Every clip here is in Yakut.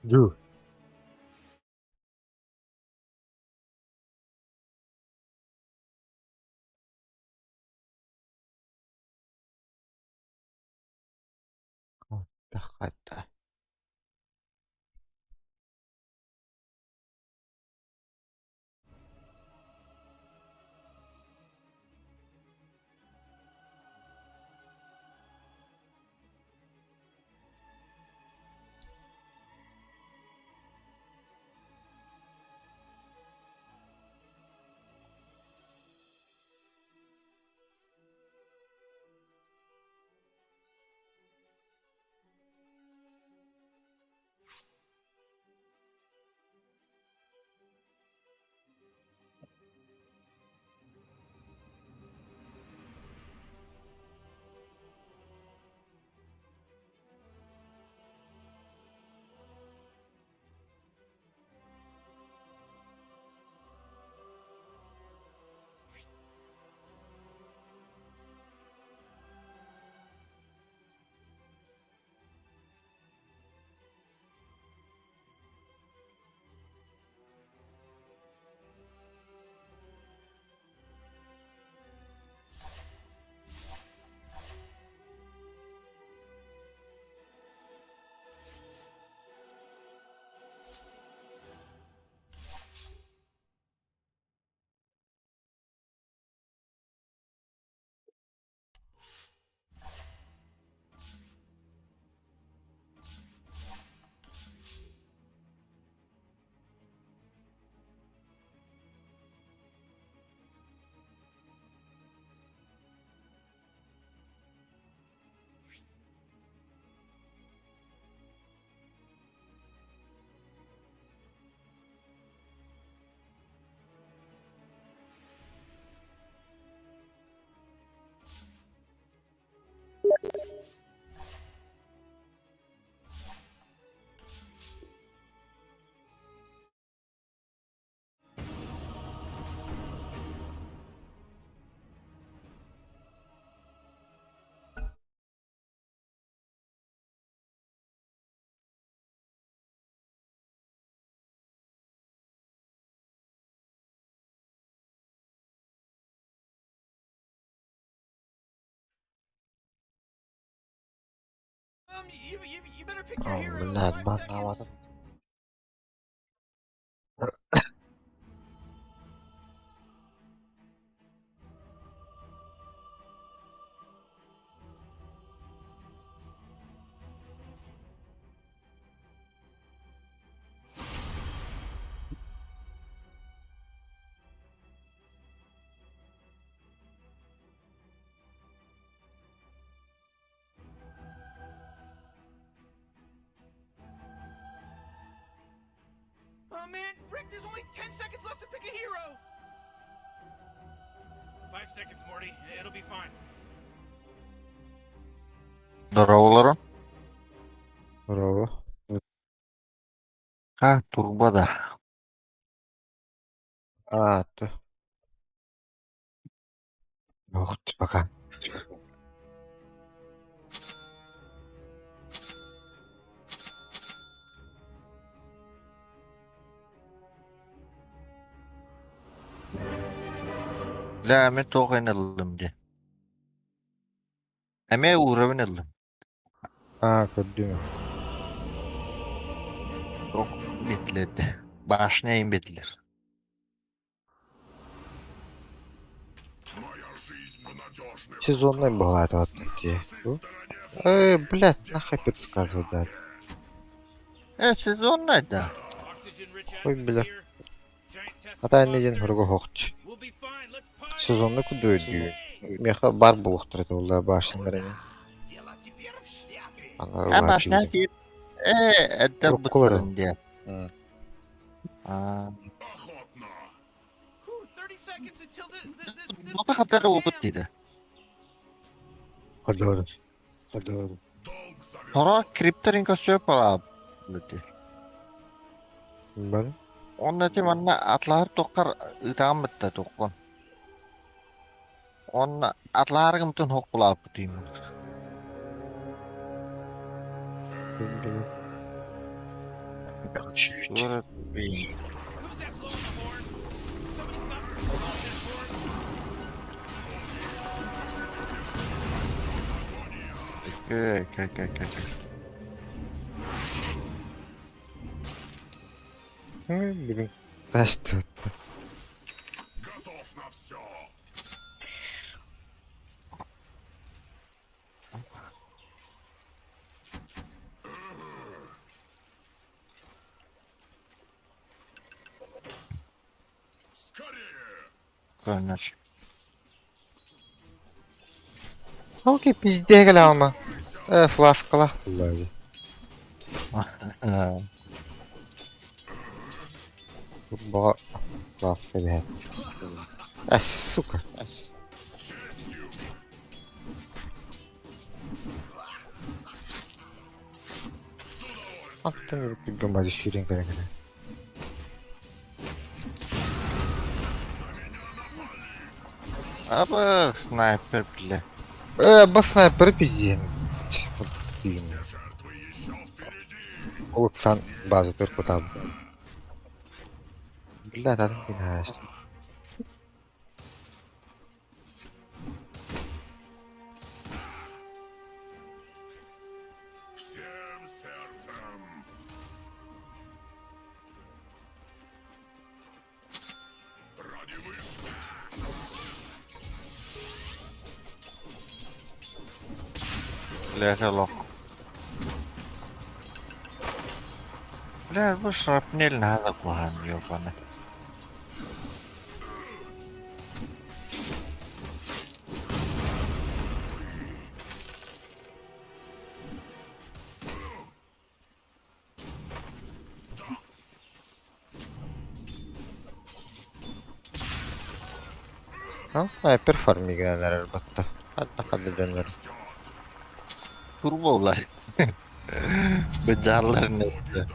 Дуу Хата Блядь, баннаабатым. Oh man, Rick, there's only 10 seconds left to pick a hero! 5 seconds, Morty. It'll be fine. Здорово, Браво. А, турбо да. А, то. Ох, пока. Бля, мин туох ыллым дии. Эмиэ уровень ыллым. А, көрдүм. Туох биэрдилэр. Башня им биэрдилэр. Сезонный бывает вот такие. Э, блядь, нахуй предсказывать дали. Э, сезонный да. Ой, бля. Ата иннигин хоруга хоқч. Сезонный кудуй дүү. Меха бар булуқтар это олар башынлар эми. А башня киир. Э, эддер Уруккулары. буттарын диэн. Аа. Бота хатары опыт диде. Ходору. Ходору. Сорох криптерин көстүө балаабыт. Бар. Онно ити манна атлаһар туоххар ыытаҕын бытта туоххун. Уонна атлаарыгымтын хоккулааппыт ыймыт. Кэ кэ кэ кэ Блин. Ташты. Көрнөр. Окей, пиздеге алма. Э, фласкала. Бага фласка бе. Э, сука. Аттан күлгөн бады сүйрен керек эле. Аба снайпер бile. Э, бу снайпер пизден. Олуксан база тур кутаб. Бля, татын кин хаашты. Бля, лох. Бля, бу шрапнель надо кухан ёбаный. Ан снайпер фармигенер албатта. Хадда хадда дөнөр. Турбо улар. Бежарлар нетті.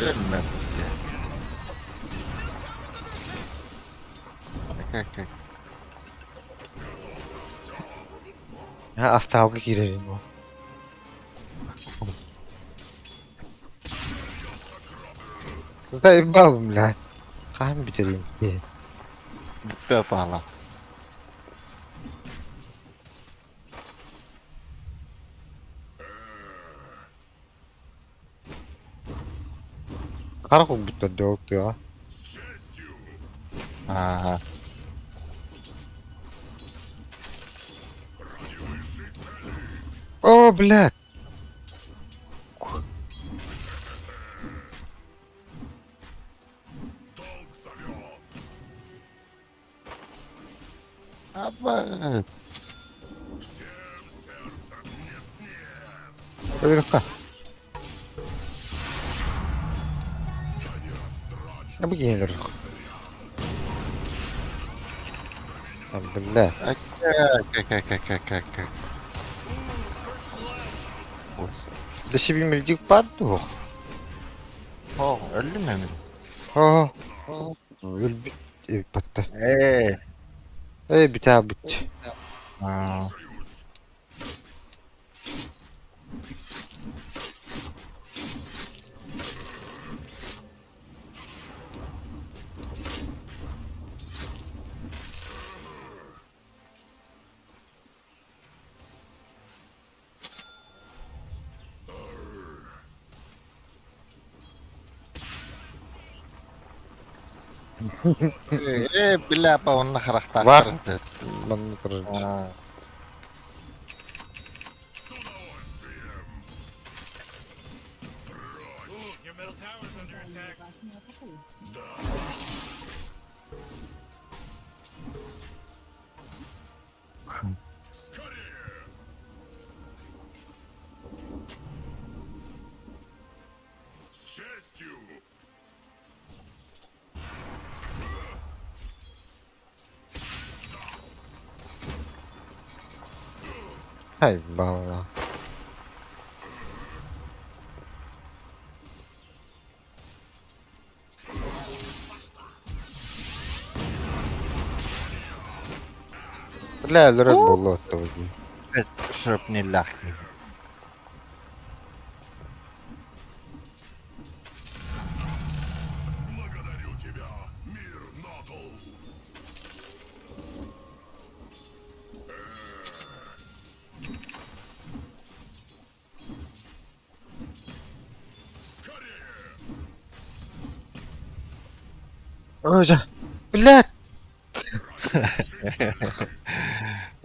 Ölmem. Okey, okey. Ha astralga girelim bu. Заебал, блядь. Хаһан бүтэриэн Бүттэ паала. Харах бүттэ долтуа. Ага. О, блядь. Аба. Өлүккэ. Бу киһилэр. Бля. Окей, окей, окей, окей, окей. Дэши билдик бар дуо. О, өлдүм эми. Оо. Өлбүт батта. Э. Э, бүтэ бүт. Аа. Э, бляпа, онно харахтаах Бар. барыта. Манна турар. Аа. Ай, балла. Бля, өлөрөр буолуо оттого дии. Шрапнеллаах. Ой, дьэ. Блядь!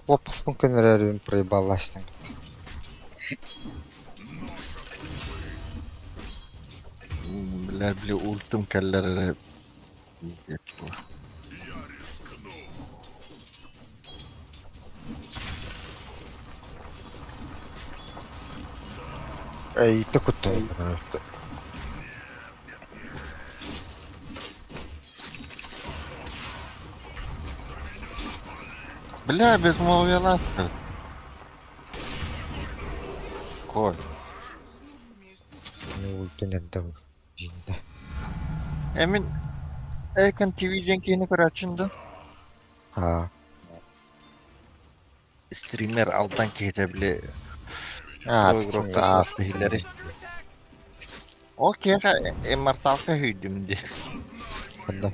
Лоппоспун көнөрөрүн проебалась. Бля, бля, ультум кэллэр эрэ. Эй, ты куттан. Бля, безмолвие ласка. Кой. Ну, ультун эрдэм. Дьиндэ. Эмин Эйкон ТВ диэн киһини көрөөччүн да? Аа. Стример Алтан киһитэ били Аа, игроктар аас. иһиллэри. Ол киһиэхэ имморталка һүйдүм дии. Ханна?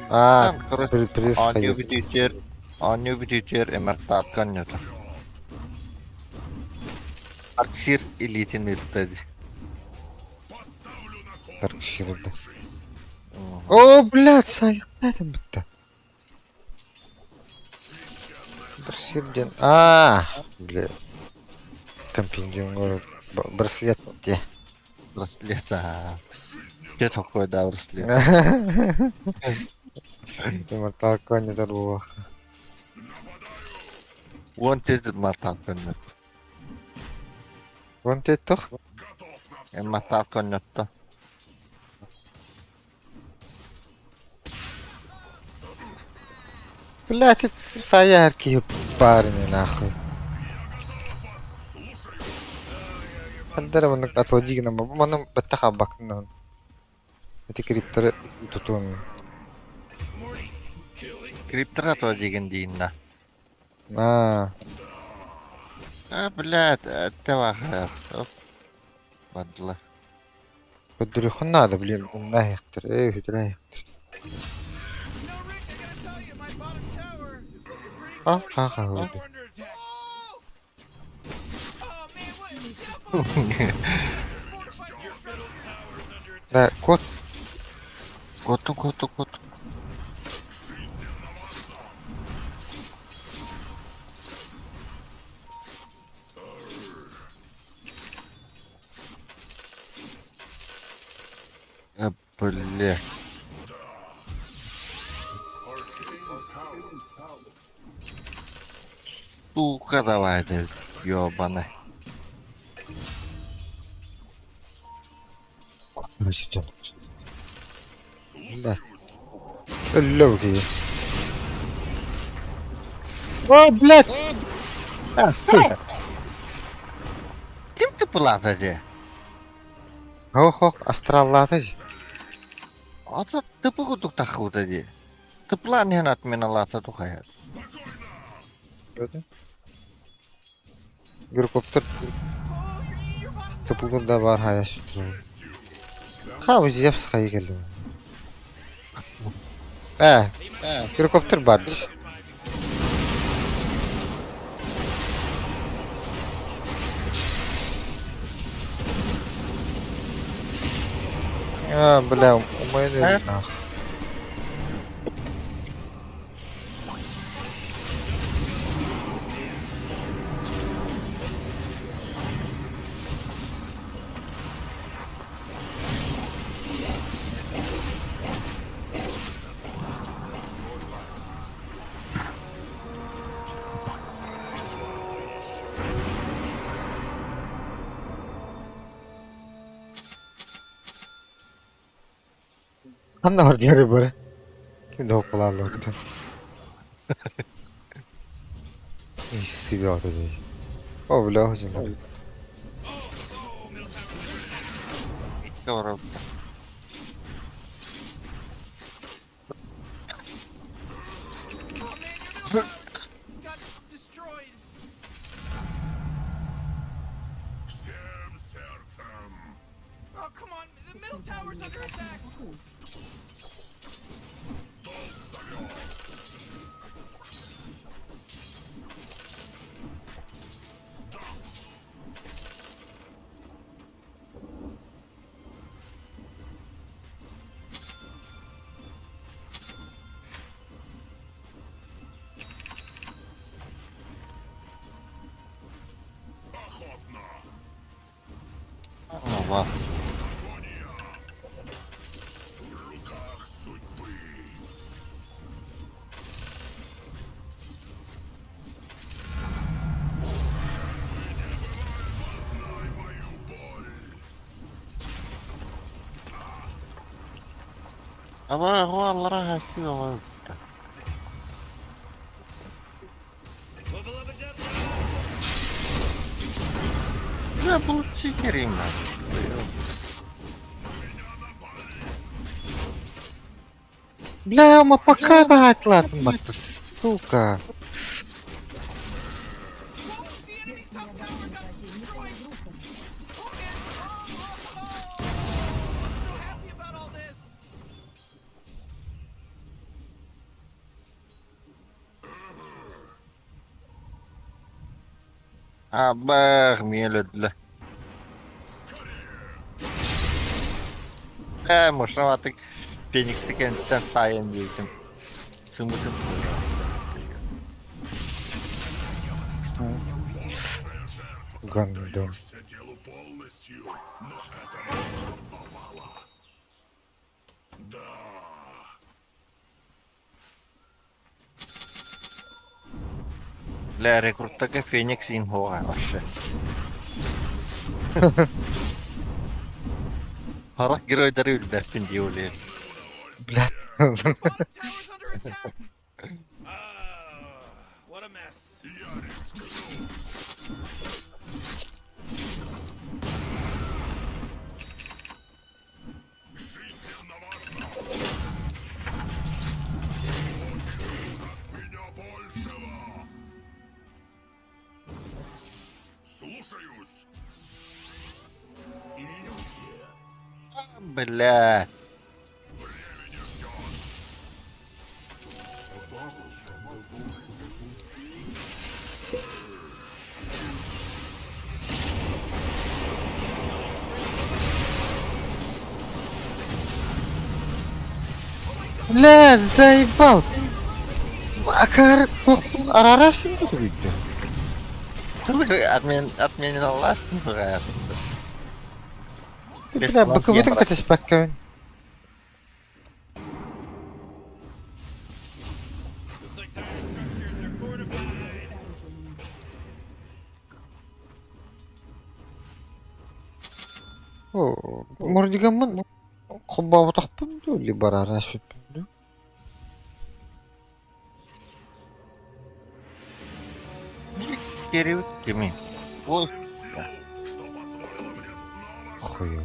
Аа, Сан, короче, приз оонньуу хайы. бүтүүтүгэр оонньуу бүтүүтүгэр имморталка оонньоото. Арксир илиитин ыытта дии. Таркширда. О, блядь, сайықтадым бітті. Бір сирден... А, бля. Компендиум браслет де. Браслет, аа. Что такое, да, браслет? Имморталка не даруах. Уон тез имморталка оонньоото. Вон те тох. Имморталка оонньоото. Блядь, саярки парни нахуй. Хандара маннык отводи гынан бу манны баттаха бакынан. Эти крипторы тутун. Криптора то деген дейін Аа, А, блядь, это Оп. Бардылар. Көддөрүхүн надо, блин, умна хектер. Эй, хүтүрэ хектер. А, ха ха хөлдө. Да, кот Коту, коту, коту. А, бля. Сука, давай ты, ёбаный. Бля. Өллө киһи. О, блядь! А, сука. Ким ты была же? Хох-хох, астраллаата дии. Ата тыпы кудук тахыбыта дии. Тыплаан иһэн отменалаата тухайа. Гирокоптер тупулур да бар хаяш. Ха, Зевс хайы келди. Э, гирокоптер бар дии. А, бля, умайын Э? нах. Ханна бардылар бары? Ким да хоппалааллар. Иссигэ дии. О, бля, хожина. Икки оролта. Ова. Aba аллара хасты. Бля, получи херим. Бля, ма пока даатылатын батты, сука. Абах, меледле. Э, мошнаватык Феникс кэнниттэн саайан диэбитим. Сымытын Гандон. Бля, рекруттака Феникс инхоға вообще. Харах геройдары өлбәппин дии ойлайм. Блядь. Бля. Бля, заебал. Акар, арарасың ба бүйтті? Отмен, отменен аласың бля. Бля, быкыбытын катеспәккәвен. О, мордигаммын хоббаабатахпын дуу, или барараспыппын дуу. Период кими. Ой, Хуй.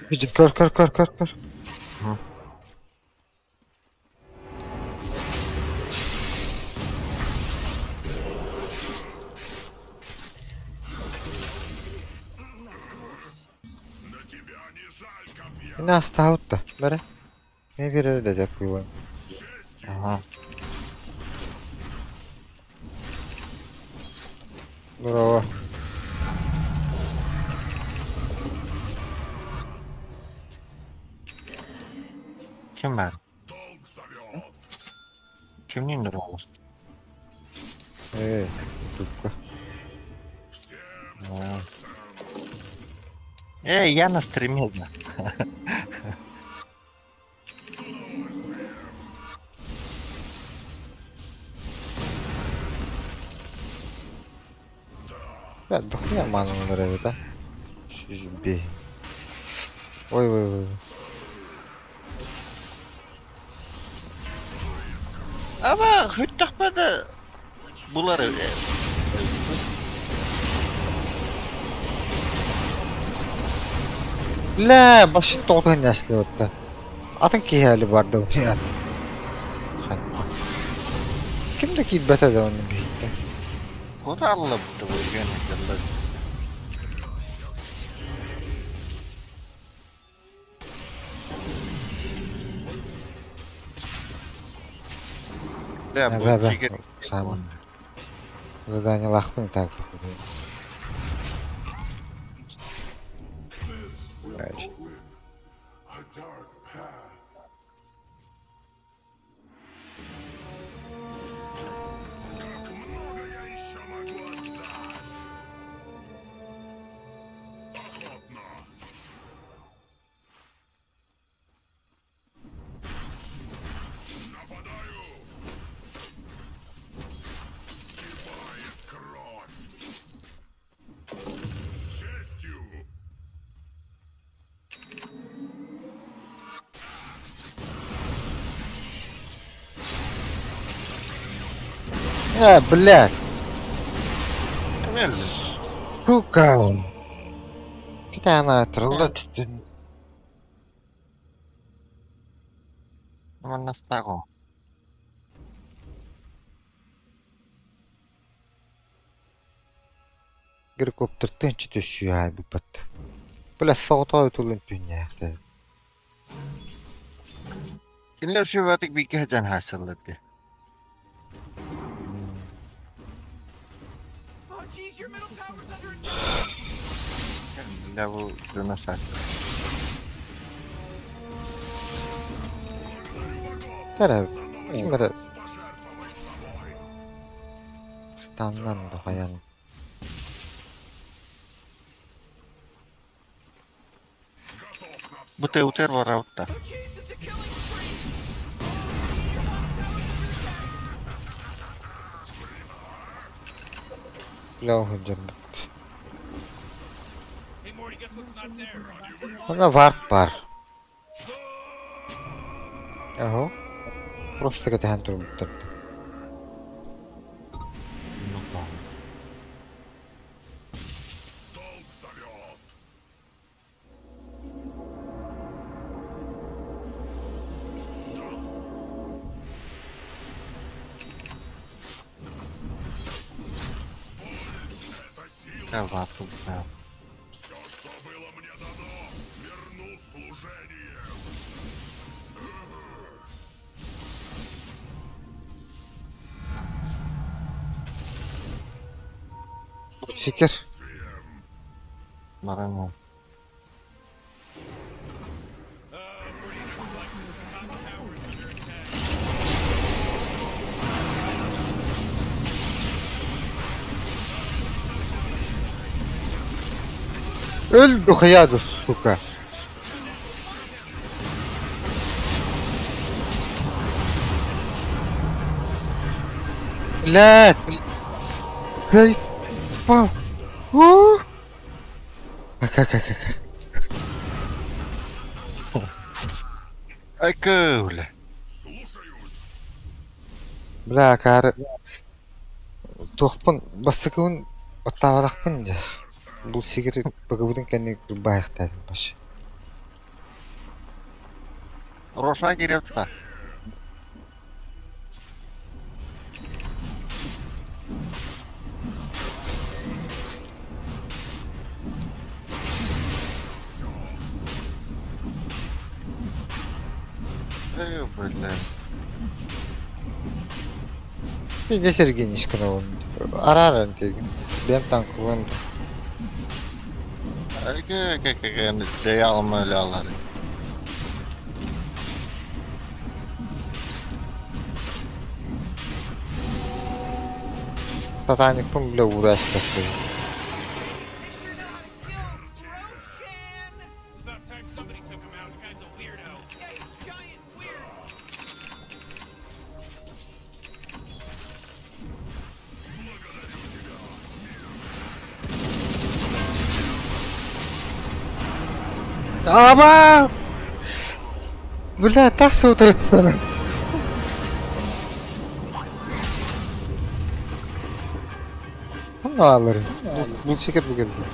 Видит, көр, көр, көр, көр, көр. Мин астаабыт да, бәрэ. Мен биэрэр да деп буолан. Ага. Здорово. Ким бар? Кимнин дуралыс? Э, дупка. Э, я на стриме, да. Бля, дохуя мананы эбит, а? Сүүс биэс. Ой ой ой. Ама хүттэхпэ булар Бля, башит тоҕо нэслиотта. Атын киһи али барды атын. Хатта. Ким да киирбэтэ да оны биһикке. Куда аллабыта бу генекеллер. Бля, бу Бә бә. чигер. Сама. Задание лахпын так походу. Э, блядь. Мел. Сука. Китана трылда түттүн. Маннастаго. Геликоптертен чүтүсүйэ буппат. Бля, соҕотоо тулун түннээхтэ. Кинилэр сүбэтик биикке жан хаасылларды. Oh, jeez, your middle tower's under attack. Бля, бу дьоно саат. Тара, ким эрэ станнан да хайан. Бу теутер бараутта. Oh, jeez, it's a killing spree. Your bottom tower's under attack. Бля, оһун Она вард бар. Аһо. Просто кэтэһэн турбуттар. Да, вату, да. Сикер. Баран. Өл духуяду, сука. Блядь. Заебал. У. А как, как, как? Ай, бля. Бля, кары. Туохпун бастакыбын оттаабатахпын дьэ. Бу сигири быгыбытын кэнни баайахтаатым баш. Роша кирепта. Эй, бля. Мен Сергей Нишканов. Араран тегин. Бэм танкылын. Ай, как как деялма лялары. Татаникпын бля уурааспаппын. They sure know how to kill. Roshan. It's about time somebody took him out. The guy's a weirdo. Yeah, he's giant weird. Абаас! Бля, тахса утарыттан. Ханна бааллар? Булсикер бу кэлбит.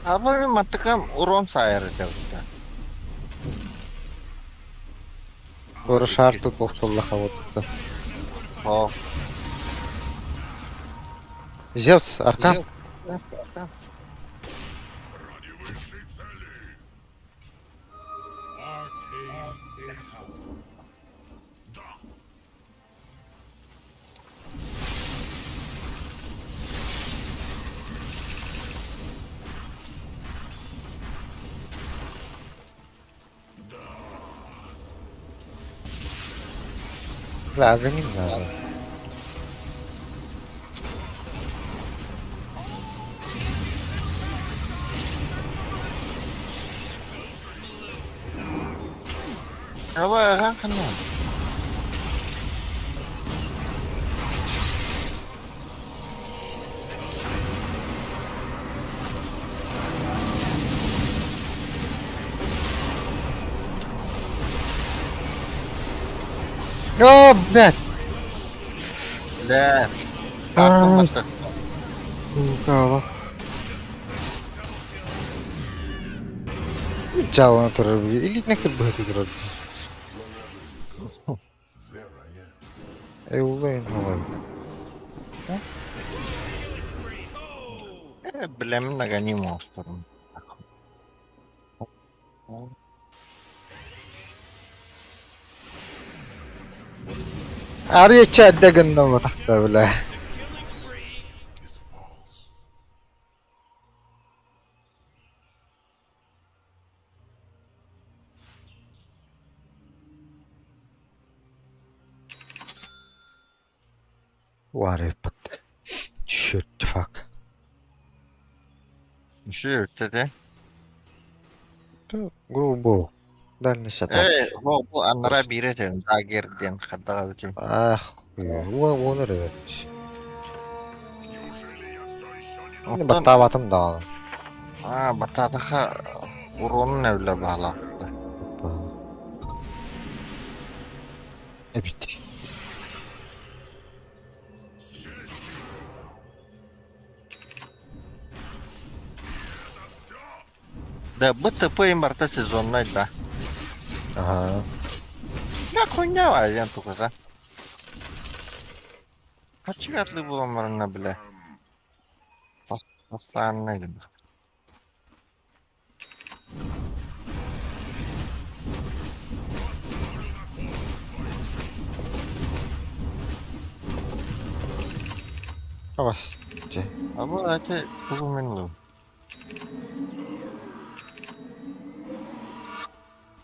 Аба мин маттыкам урон саайар этэ. Туора шаар тут охсуллаха буолбута. О. Зевс, Аркан. Бля, не надо. Аба ханна. О, блядь! Бля. А, сука, Чао, турар. Илитне кырбыһы турар. Эулайн халай. Э, бля, нагони монстром. Арыйча эрдэ гынна тахта бля. What Shit the fuck. Шүүртэ. Грубо. Дальность атаки. Э, бу аннара биирэ тэн дагер диэн хаддаға бүтүм. Ах, уон эрэ Баттаабатым даҕаны. Аа, баттаатаха уруонун эвлэ баала. Эбит. Да, БТП им барта сезонный, да. Ага. Я хуйня вазен только за. Хачигатлы буламарына, бля. Постоянно. Авас. Аба, это тугу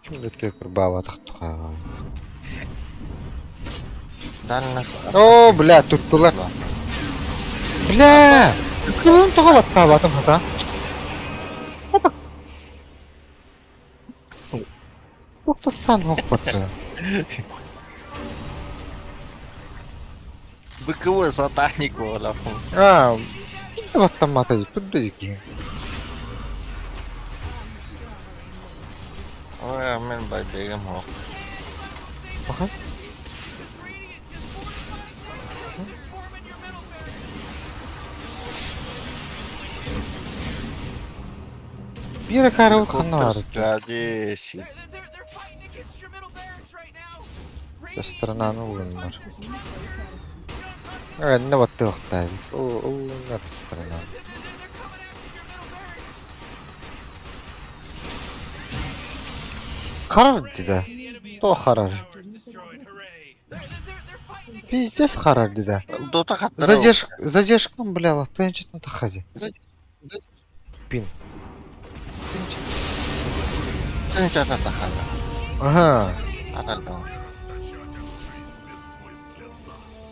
Ким да кырбаабатах туха. Дальность. О, бля, туттулар. Бля! Кылын тоҕо баттаабатым хата. Туохтастан хохпатта. Быковой сатаник буола. Аа, баттаммата турда дии. Ой, мен байдегем хо. Аха. Биир карабыт ханна баар? Гадеси. Сторонаны улуннар. Энне баттыахтаабит. Улуннар сторона. Харар дида. То харар. Пиздец харар дида. Дота хаттара. Задержка, задержка, бля, латынчытын тахади. Пин. Тынчата тахада. Ага. Аталда.